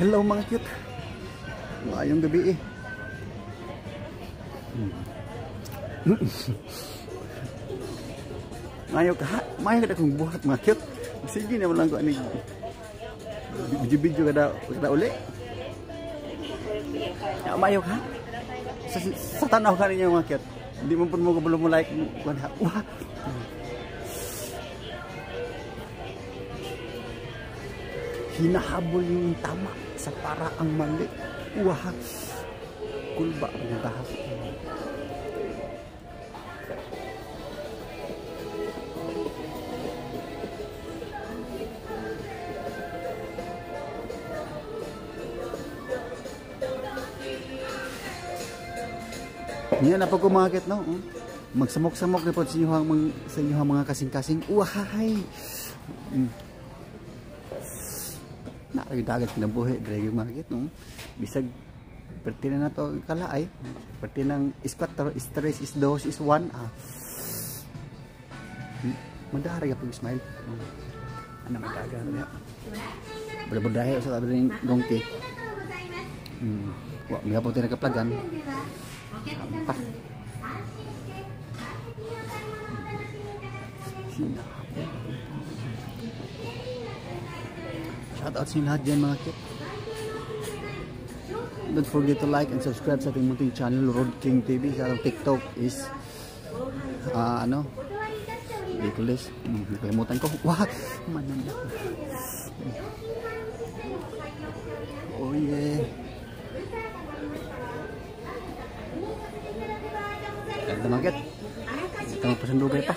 Hello mga cute. Ngayong gabi eh. Ngayon ka, mayo kada kong buhat mga cute. Sige naman lang ko ani. Video kada uli. Ya mayo ka. Sa tanaw ka ninyo mga cute. Hindi mo pun mo belum like wah. Hinahabol yung tama sa paraang mali. Wah, kulba ang tahap. Yan na pag kumakit no. Magsamok-samok na po sa inyong mga kasing-kasing. Wahay. Dagat kinabuhi dari market no. Bisag perti na to kalaay. Perti ng is-4 is-3 is-2 is-1 Madara pag smile. Ano madaga niya. Berbudahe sa tabi ng dongki. Wa may po tayo nakaplagan. Ampas. Shout out sa lahat dyan mga kit. Don't forget to like and subscribe sa ating munting channel Road King TV. Sa ating TikTok is ridiculous. Nakalimutan ko. Wah! Mananda. Oh yeah. Ganda mga kit. Ito magpasandugay pa.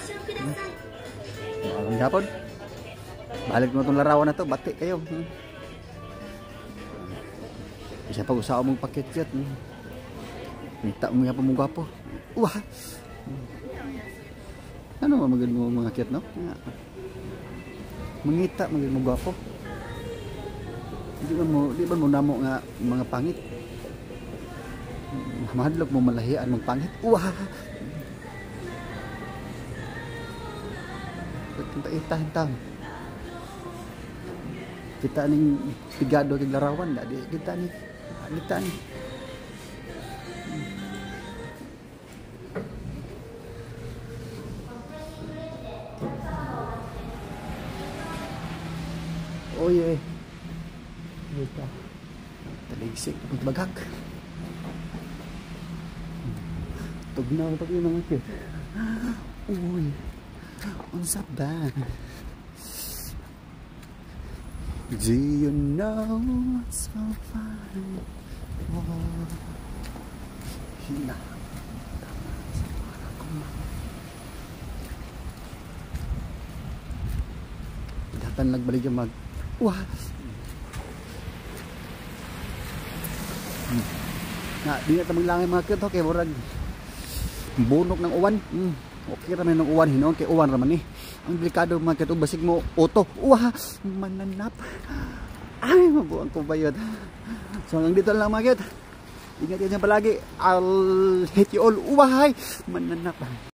Magandang hapon. Balik mo itong larawan na to, bati kayo. Isa pag usaw mong pakit-kit. Nita mo yan pa mong gwapo. Wah! Ano magand mo mga kit, no? Mangita, magand mo gwapo. Di ba mo namo nga mga pangit? Mahadlok mo malahian mong pangit. Wah! Itah-itah. Kita ning pigado kay larawan di kita ni oh yeah kita taligsik pagbagak tugnaw pag yun mga kid uy unsa ba. Do you know what's so fun? Hina. Datan nagbalik yung mag. Wah. Di na tamang langay mga kito kay murag bunok ng uwan. Okay raman ng uwan hinon kay uwan raman ni. Ang delikado mga kito basig mo auto. Wah, mananap. Ay, mabuang ko bayod. So hanggang dito lang mga kito. Ingat yan palagi. I'll hit you all. Wah, mananap.